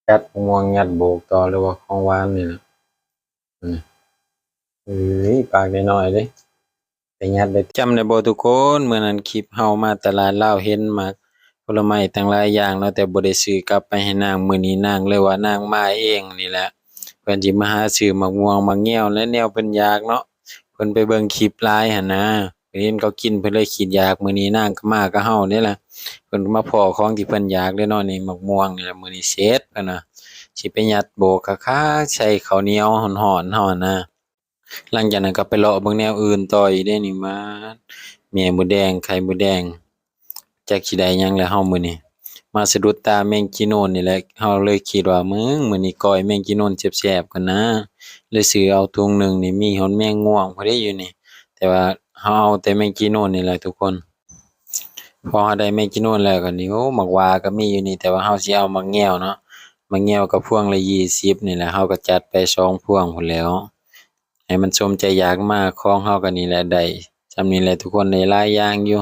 ຍັດໝາກມ່ວງ ຍັດໂບກຕໍ່ ຫຼືວ່າຂອງຫວານນີ້ແຫຼະ. ອືມ ເອີຍ ປາກນ້ອຍໆເດ້ ໄປຍັດໄດ້. ຈຳໄດ້ບໍ່ທຸກຄົນ? ມື້ນັ້ນຄລິບເຮົາມາຕະຫຼາດລາວ ເຫັນໝາກຜົນລະໄມ້ຕັ້ງຫຼາຍຢ່າງເນາະ ແຕ່ບໍ່ໄດ້ຊື້ກັບໄປໃຫ້ນາງ. ມື້ນີ້ນາງເລີຍວ່ານາງມາເອງນີ້ແຫຼະ ເພິ່ນຊິມາຫາຊື້ໝາກມ່ວງໝາກແງວ ແລະ ແນວເພິ່ນຢາກເນາະ. ເພິ່ນໄປເບິ່ງຄລິບຫຼາຍຫັ້ນນາ ເພິ່ນເຫັນເຂົາກິນ ເພິ່ນເລີຍຄິດຢາກ. ມື້ນີ້ນາງກໍມາກັບເຮົານີ້ລະ ເພິ່ນກໍມາພໍ້ຂອງທີ່ເພິ່ນຢາກເດ້ເນາະ. ນີ້ໝາກມ່ວງນີ້ລະ ມື້ນີ້ເສັດ ເພິ່ນວ່າ ຊິໄປຍັດໂບກຄັກໆໃສ່ເຂົ້າໜຽວຮ້ອນໆເຮົາຫັ້ນນາ. ຫຼັງຈາກນັ້ນກໍໄປເລາະເບິ່ງແນວອື່ນຕໍ່ອີກເດ້ນີ້ ມາ ແມ່ມົດແດງ ໄຂ່ມົດແດງ ຈັກຊິໄດ້ຫຍັງແລ້ວເຮົາມື້ນີ້. ມາສະດຸດຕາແມງຈີນູນນີ້ແຫຼະ ເຮົາເລີຍຄິດວ່າ ມື້ ມື້ນີ້ກ້ອຍແມງຈີນູນແຊບໆກັນນາ ເລີຍຊື້ເອົາຖົງໜຶ່ງນີ້ ມີຮອດແມງງວງພໍດີຢູ່ນີ້ ແຕ່ວ່າເຮົາເອົາແຕ່ແມງຈີນູນນີ້ແຫຼະທຸກຄົນ. ພໍເຮົາໄດ້ແມງຈີນູນແລ້ວກໍນີ້ ໂອ້ ໝາກຫວ້າກໍມີຢູ່ນີ້ ແຕ່ວ່າເຮົາຊິເອົາໝາກແງວເນາະ ໝາກແງວກໍພວງລະຊາວນີ້ແຫຼະ ເຮົາກໍຈັດໄປສອງພວງພຸ້ນແຫຼ້ວ ໃຫ້ມັນສົມໃຈຢາກມາ. ຂອງເຮົາກໍນີ້ແຫຼະ ໄດ້ຊ່ຳນີ້ແຫຼະທຸກຄົນ ໄດ້ຫຼາຍຢ່າງຢູ່.